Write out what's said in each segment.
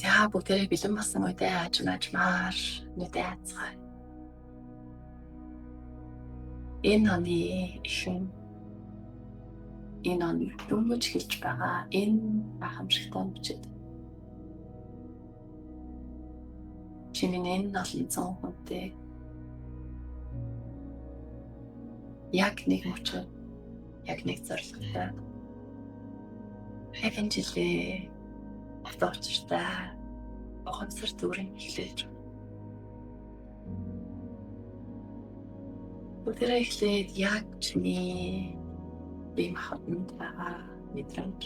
За, бүгдээрээ бэлэн болсон үедээ ажим ажмаар нүдээ ацгаая. Энэ оны эхэн, энэ он дөнгөж эхэлж байгаа энэ гайхамшигтай мөчид чи минь энэ олон зуун хүнтэй яг нэг мөчөд, яг нэг зорилготой, яг энэ жилээ утга учиртай ухамсар зүрэн эхлэж байна. Бүгдээрээ эхлээд яг чиний бие махбодонд байгаа мэдрэмж,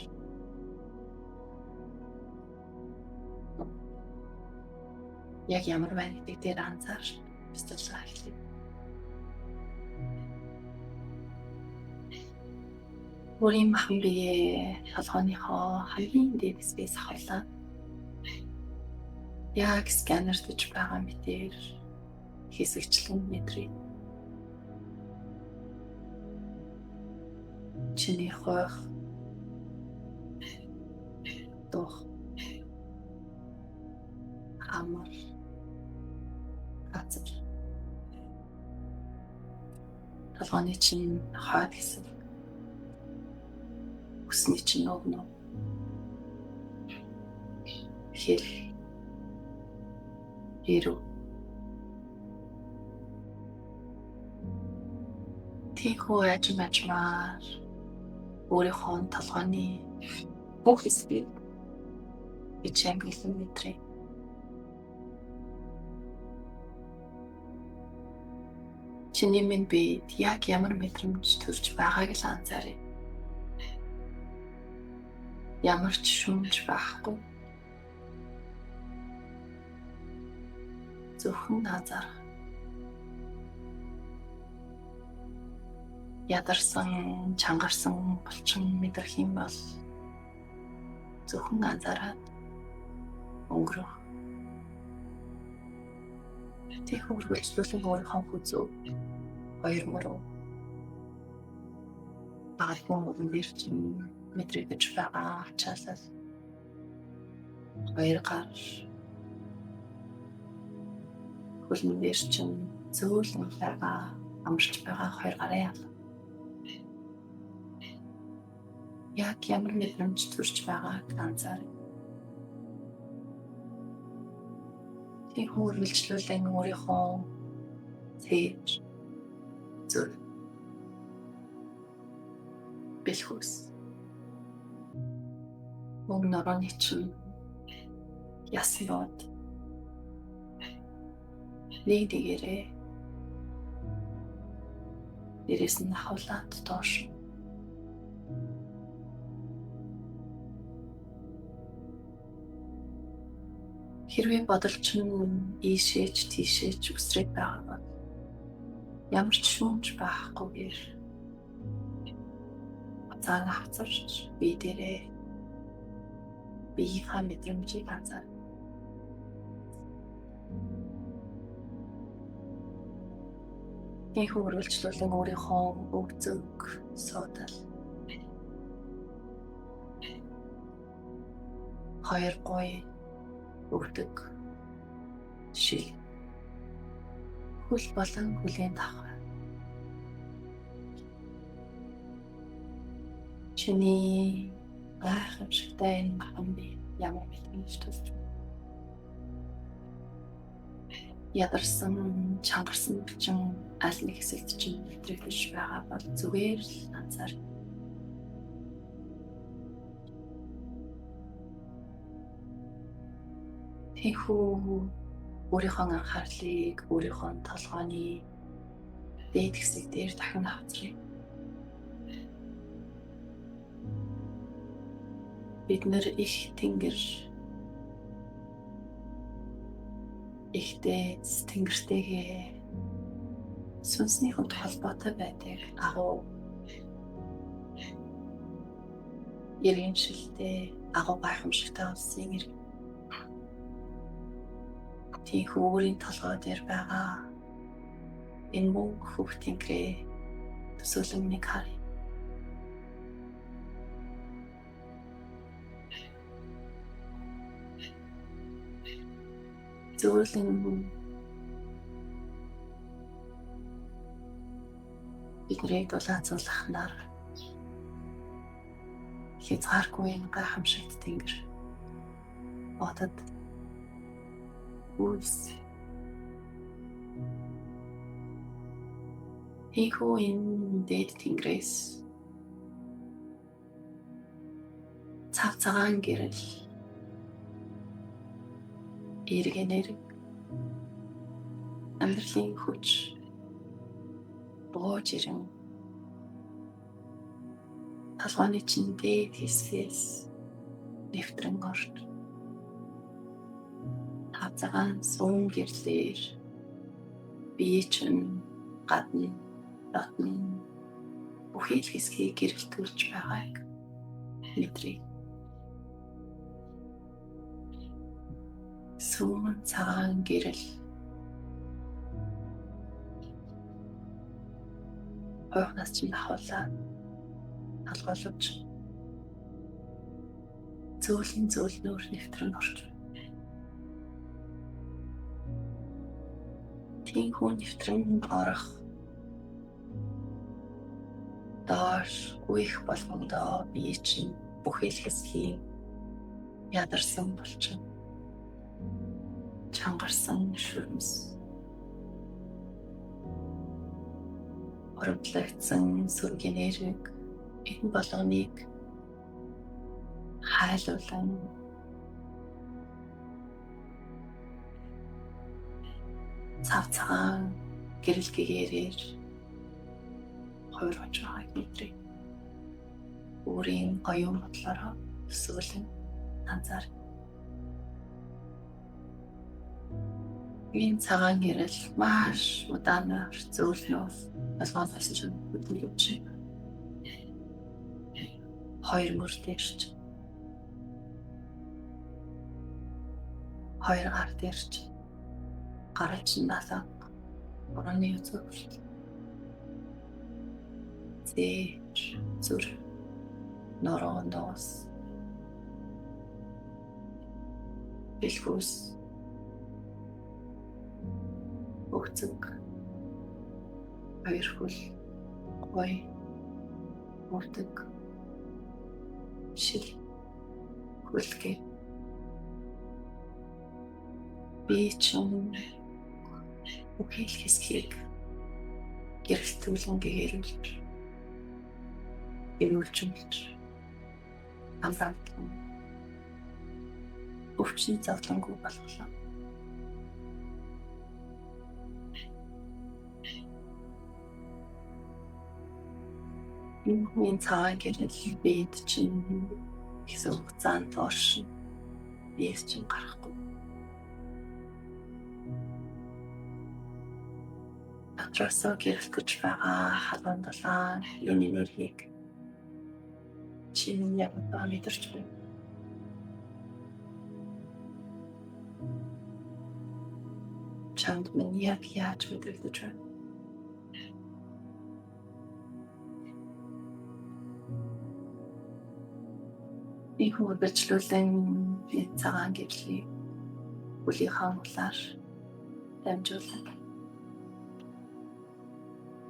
яг ямар байна гэдэг дээр анзаарч бяцлаа эхлэе. Өөрийн махан бие толгойнхоо хамгийн дээд хэсгээс авахлаа. Яг сканертж байгаа мэтэр хэсэгчлэн мэдрээ. Чиний хойх, дух, амар, газар. Толгойн чинь хойд хэсэг, үсний чинь өгнө. Хэл, эрүү. Тийхүү ажим ажмаар өөрийнхөө толгойн бүх хэсгийг ичээнгэлэн мэдрээ. Чиний минь бид яг ямар мэдрэмж төрж байгааг л анзааръя. Ямар ч шүмж байхгүй. Зөвхөн анзаарах. Ядарсан, чангарсан булчин мэдрэх юм бол зөвхөн анзаараад өнгөрөх. Тийхүү үргэлжлүүлэн өөрийнхөө хүзүү, хоёр мөрөө, магадгүй мөрөн дээр чинь мэдрэгдэж байгаа ачаалал, хоёр гар, хөлн дээр чинь зөөлөн байгаа, амарч байгаа хоёр гарын ял. Яг ямар мэдрэмж төрж байгааг анзаарна. Тийхүү үргэлжлүүлэн өөрийнхөө цээж, зүрх, бэлхүүс, мөн норооны чинь ясан бод нэг нэгээрээ дээрээс нь ахуулаад доош. Хэрвээ бодол чинь ийшээч тийшээч үсрээд байгаа бол ямар ч шүүмж байхгүйгээр уцаан авцарч бие дээрээ биеийнхаа мэдрэмжийг анзаар. Тийхүү үргэлжлүүлэн өөрийнхөө өг зөг суудал, хоёр гуй, өвдөг, шил, хөл болон хүлийн давхар. Чиний гайхамшигтай энэ махан бие ямар мэдрэмж төрж байна? Ядарсан, чангарсан бичин аль нэг хэсэгт чинь мэдрэгдэж байгаа бол зүгээр л анзаар. Тийхүү өөрийнхөө анхаарлыг өөрийнхөө толгойн дээд хэсэг дээр дахин авцрая. Бид нэр их тэнгэр, их дээд тэнгэртэйгээ сүнсний хүнд холбоотой байдаг агуу иргэншилтэй, агуу гайхамшигтай улсын иргэн. Тийхүү өөрийн толгой дээр байгаа энэ мөнх хөх тэнгэрээ төсөөлөн нэг харъя. Зөөлөн биднийг дулаацуулах нар хязгааргүй энэ гайхамшигт тэнгэр одод үйлс. Ийхүү энэ дээд тэнгэрээс цав цагаан гэрэл эерэг энерги амьдралын хүч бууж ирэн толгойн чинь дээд хэсгээс нэвтрэн орж тав цагаан сүүн гэрлээр бие чинь гадна дотны бүхий л хэсгийг гэрэлтүүлж байгааг мэдрээ. Сүүн цагаан гэрэл хойхнаас чинь ахуулаад толгойловч зөөлөн зөөлнөөр нэвтрэн орж. Тинхүү нэвтрэн орох доош гүйх болгондоо бие чинь бүхий л хэсгийн ядарсан болчихно. Чангарсан шүрмэс хуримтлагдсан сүрэг энерги энэ болгоныг хайлуулан цав цагаан гэрэл гэгээрээр хувиргаж байгааг мэдрээ. Өөрийн гоён бодлороо төсөөлөн анзаар. Энэ цагаан гэрэл маш удаанаар зөөлнөө толгоноос чинь хөдөлгөж хоёр мөр дээрч хоёр гар дээрч гарал чинь далаа ураны үзэг хүртэл зээж зүр нуруу нуус бэлхүүс өгцөг хоёр хөл гой өвдөг шил хүлгээ би чинь бүхий л хэсгийг гэрэлтүүлэн гэрүүлж эрүүлжүүлж хамгаалан өвчин зовлонгүй болголоо. Энэ цагаан гэрэл бид чинь хэсэг хугацаанд оршин биес чинь гарахгүй. Дотроосоо гэрэлтэж байгаа халуун дулаан энэ энергийг чинь яг одоо мэдэрч байна. Чамд минь яг яаж мэдрэгдэж байна? Их үргэлжлүүлэн энэ цагаан гэрлийг хүлийнхаа улаар дамжуулан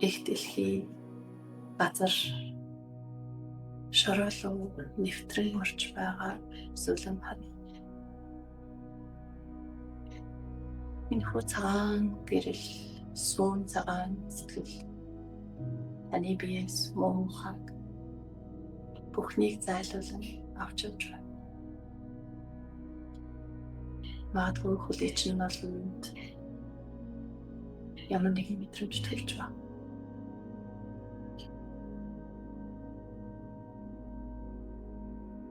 их дэлхий газар шороолуу нэвтрэн орж байгаа сүлэн харна. Энэхүү цагаан гэрэл сүүн цагаан сэтгэл таны биеэс муу хаг бүхнийг зайлуулан авч явж байна. Магадгүй хүлээ чинь олонд ямар нэгэн мэдрэмж төрж байна.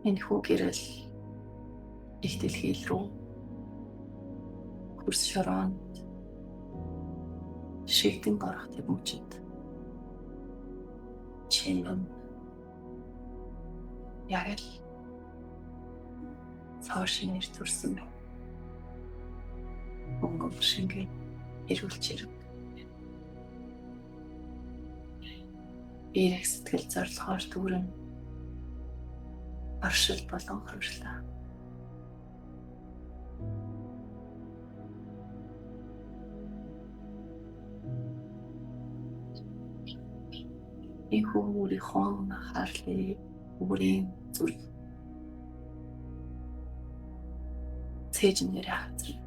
Энэхүү гэрэл их дэлхий рүү хөрс шороонд шигдэн орох тэрмөчөд чинь яг л цоо шинээр төрсөн өнгөн шингэн эрүүлж ирэв. Эерэг сэтгэл зорилгоор дүүрэн оршил болон хувирлаа. Энэхүү өөрийнхөө анхаарлыг өөрийн зүрх цээжин дээрээ хазар.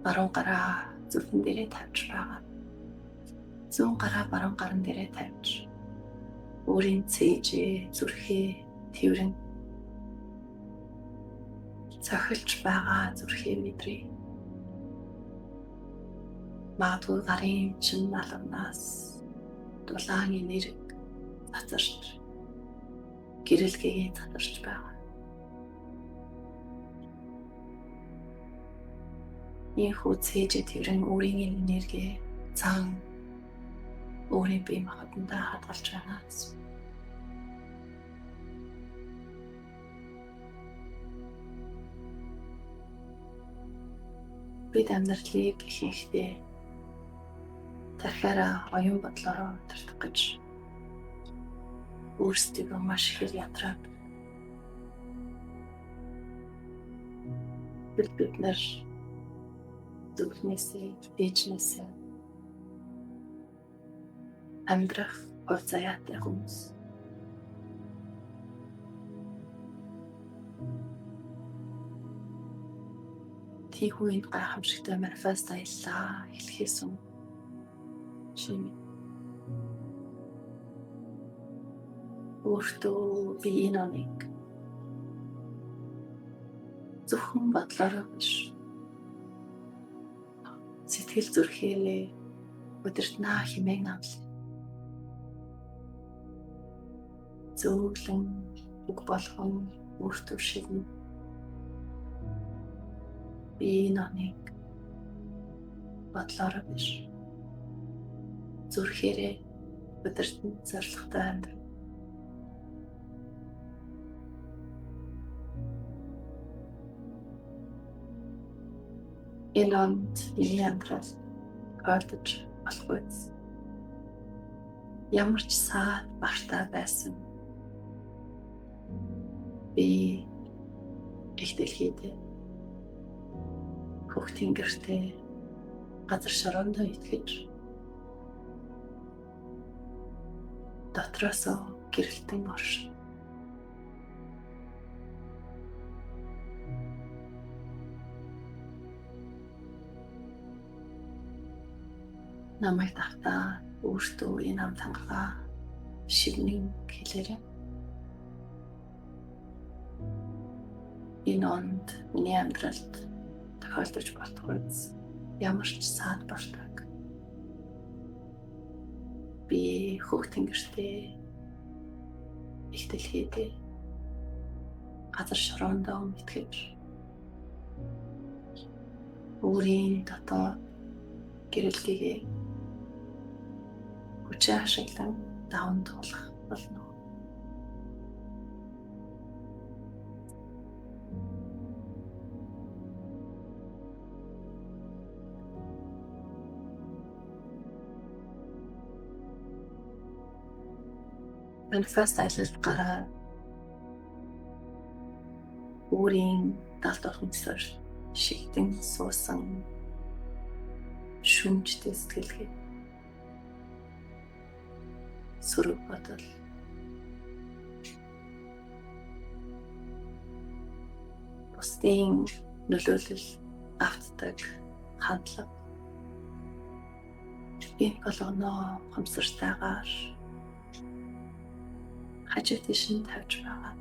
Баруун гараа зүрхэн дээрээ тавьж байгаа. Зүүн гараа баруун гаран дээрээ тавьж өөрийн цээжээ, зүрхээ тэрэн цохилж байгаа зүрхээ мэдрээ. Магадгүй гарын чин алганаас дулаан энерги цацарч гэрэлгээгээ цацарч байгаа. Ийхүү цээжээ тэрэн өөрийн энерги цаан өөрийн бие махбодондоо хадгалж байна гэсэн. Бид амьдралыг ихэнхдээ тархиараа оюун бодлороо удирдах гэж өөрсдийгөө маш ихээр ядраад бид нар зүрхнээсээ, дээжнээсээ амьдрах хувь заяатай хүмүүс. Тийхүү энэ гайхамшигтай манифест аяллаа хэлэхээс өмнө шимээ. Өөртөө би энэ оныг зөвхөн бодлороо биш, сэтгэл зүрхээрээ удирднаа хэмээн амлаа. Зөөлөн үг болгон өөртөө шивнэ. Би энэ оныг бодлороо биш, зүрхээрээ удирдан зорилготой амьдрах. Энэ онд миний амьдрал тохиолдож болохгүй. Ямар ч саад бартаа байсан би их дэлхийд хөх тэнгэртэй газар шороондоо итгэж дотроосоо гэрэлтэн оршин. Намайг давтаа өөртөө энэ ам тангалаа шивнэн хэлээрэй. Энэ онд миний амьдралд тохиолдож болохгүй ямар ч саад бартаг. Би хөх тэнгэртэй их дэлхийдээ газар шороондоо итгэж өөрийн дотоод гэрэлтийгээ хүчээ ашиглан даван туулах болно. Манифест аялалд гараа өөрийн далд ухамсар шигтэн суусан шүмжтэй сэтгэлгээ, сөрөг бодол, бусдын нөлөөлөл автдаг хандлага энэ болгоноо ухамсартайгаар хажуу тийш нь тавьж байгаа.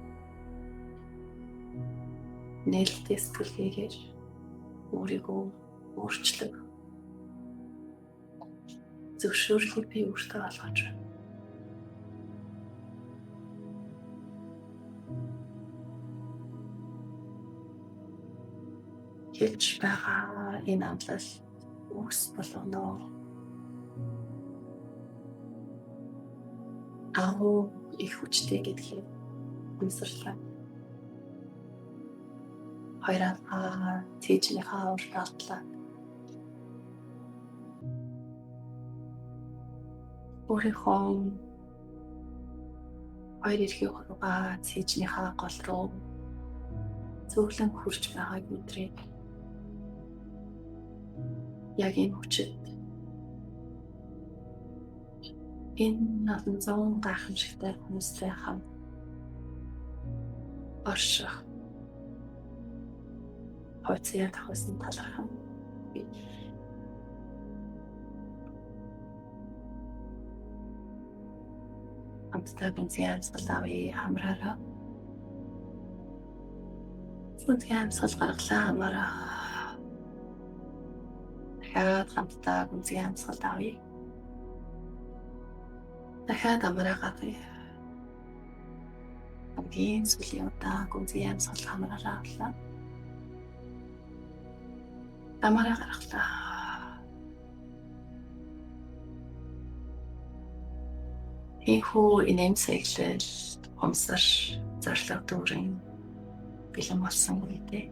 Нээлттэй сэтгэлгээгээр өөрийгөө өөрчлөх зөвшөөрлийг би өөртөө олгож байна. Хэлж байгаа энэ амлал үгс болгоноо агуу их хүчтэй гэдгийг ухамсарлаа. Хоёр алгаа цээжнийхаа урд алдлаа. Өөрийнхөө хоёр эрхийн хуруугаа цээжнийхаа гол руу зөөлөн хурж байгааг мэдрээд яг энэ хүчит Энэ олон зуун гайхамшигтай хүмүүстэй хамт орших хувьцаа тахуулсан талархан би. Хамтдаа гүнзгий амьсгал авъя, хамраараа. Гүнзгий амьсгал гаргалаа, хамаараа. Дахиад хамтдаа гүнзгий амьсгал авъя. Дахиад амраа гаргая. Хамгийн сүүлийн удаа гүнзгий амьсгал хамраараа авлаа. Амраа гаргалаа. Ийхүү инээмсэглэл, ухамсар, зорилго дүүрэн бэлэн болсон үедээ.